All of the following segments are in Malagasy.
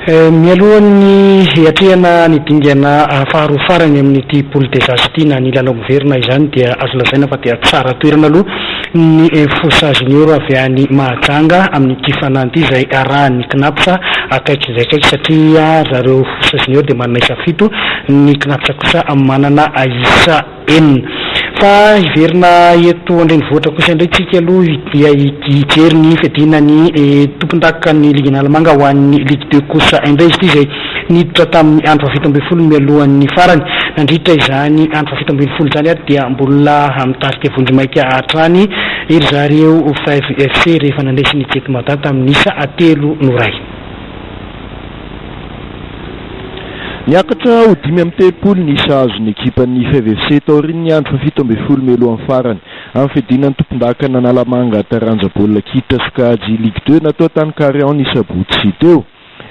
Mialohan'ny hiatrehana ny dingana faharoa farany amin'ity poule des As ity na ny lalao miverina izany dia azo lazaina fa dia tsara toerana aloha ny Fosa Junior avy any Mahajanga amin'ity fananty ity izay arahan'ny Cnaps akaiky izay akaiky satria zareo Fosa Junior dia manana isa fito, ny Cnaps kosa manana isa enina. Fa hiverina eto an-drenivohitra kosa indray tsika aloha dia hijery ny fiadiana ny tompondakan'ny Ligue Analamanga ho an'ny Ligue deux kosa indray izy ity izay niditra tamin'ny andro fahafito ambin'ny folo mialohan'ny farany. Nandritra izany andro fahafito ambin'ny folo izany ary dia mbola mitarika vonjimaika hatrany ry zareo Five FC rehefa nandresy ny Jet Mada tamin'ny isa 3-1. Niakatra ho 35 ny isa azon'ny ekipan'ny FFC taorian'ny andro fahafito ambin'ny folo mialohan'ny farany amin'ny fiadiana ny tompondakan'Analamanga taranja baolina kitra sokajy Ligue deux natao tany Carion ny sabotsy teo.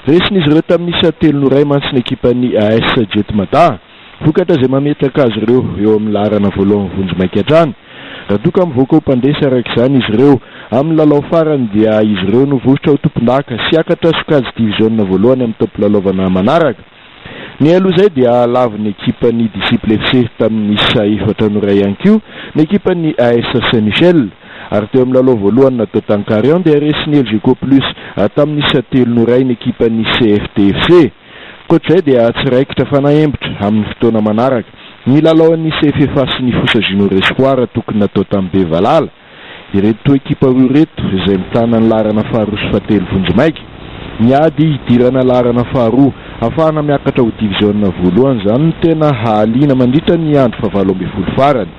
Resin'izy ireo tamin'ny isa 3-1 mantsy ny ekipan'ny AS Jet Mada. Vokatra izay mametraka azy ireo eo amin'ny laharana voalohany vonjimaika hatrany. Raha toa ka mivoaka ho mpandresy araka izany izy ireo amin'ny lalao farany dia izy ireo no vosotra ho tompondaka sy hiakatra sokajy diviziona voalohany amin'ny taom-pilalaovana manaraka. Nialoha izay dia lavon'ny ekipan'ny Disciple FC tamin'ny isa 4-1 ihany koa ny ekipan'ny AS Saint Michel. Ary teo amin'ny lalao voalohany natao tany Carion dia resin'ny Elgeco Plus tamin'ny isa 3-1 ny ekipan'ny CFTFC. Ankoatra izay dia tsy raikitra fa nahembotra amin'ny fotoana manaraka ny lalaon'ny CFFA sy ny Fosa Junior Espoir tokony natao tamin'ny Bevalala. Ireto ekipa roa ireto izay mitana ny laharana faharoa sy fahatelo vonjimaika. Miady hidirana laharana faharoa hahafahana miakatra ho diviziona voalohany izany no tena hahaliana mandritra ny andro fahavalo ambin'ny folo farany.